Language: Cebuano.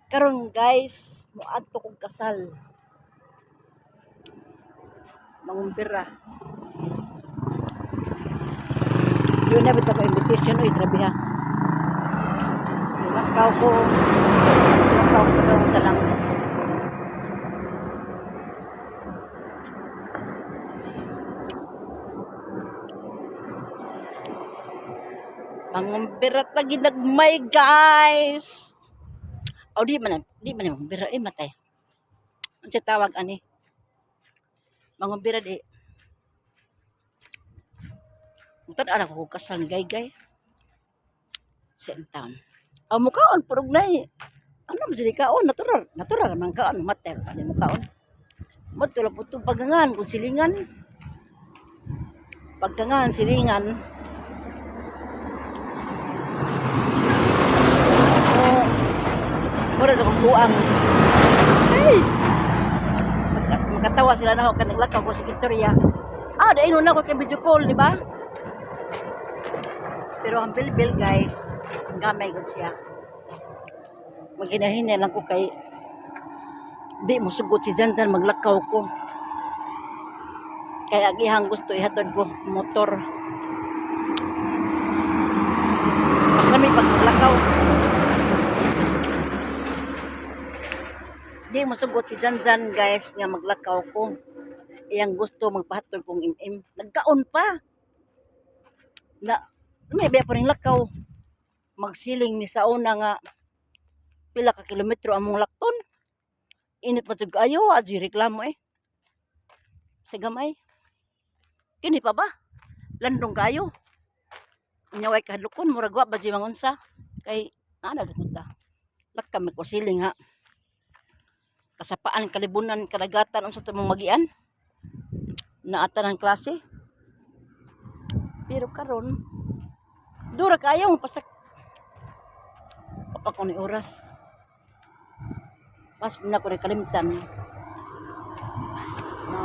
Karon guys, moadto kog kasal. Mangumbira. Yun na bitaw ko invitation, oy, grabe ha. Lakaw ko. Lakaw ko daw sa lang. Mangumbira ta ginagmay, guys. O di man mangumbira eh, matay. Unsa tawag ani? Mangumbira di. Tan ana ko kasal ni Gaygay. Sa town. Ang mukaon purog na eh. Ano mo sila kaon? Natural. Natural man kaon. Mater. Ano mo kaon? Mo po itong pagangan. Kung silingan. Pagkangan, silingan. So, mura sa kong buang. Ay! Makatawa sila na ako kanang lakaw ko sa istorya. Ah, dahil na ako kay video call, di ba? Pero ang bilbil, guys, ang gamay gud siya. Maghinahinay lang ko kay di mo sugot si Janjan maglakaw ko. Kaya agihang gusto ihatod ko motor. Mas lami pag maglakaw. Di mo sugot si Janjan, guys, nga maglakaw ko. Iyang gusto magpahatod kong MM. Nagkaon pa. Na may biya pa rin lakaw. Magsiling ni sa una nga pila ka kilometro among lakton. Init pa jud ayo, adyo'y reklamo eh. Sa gamay. Kini pa ba? Landong kayo. Unya way kahadlokon, murag wa ba jud mangunsa. Kay ana gud ta. Lakam ko siling ha. Kasapaan, kalibunan, kadagatan unsa to mong magian. Naata ng klase. Pero karon dura kayo pasak pa ko ni oras. Pas na ko rin kalimtan. No?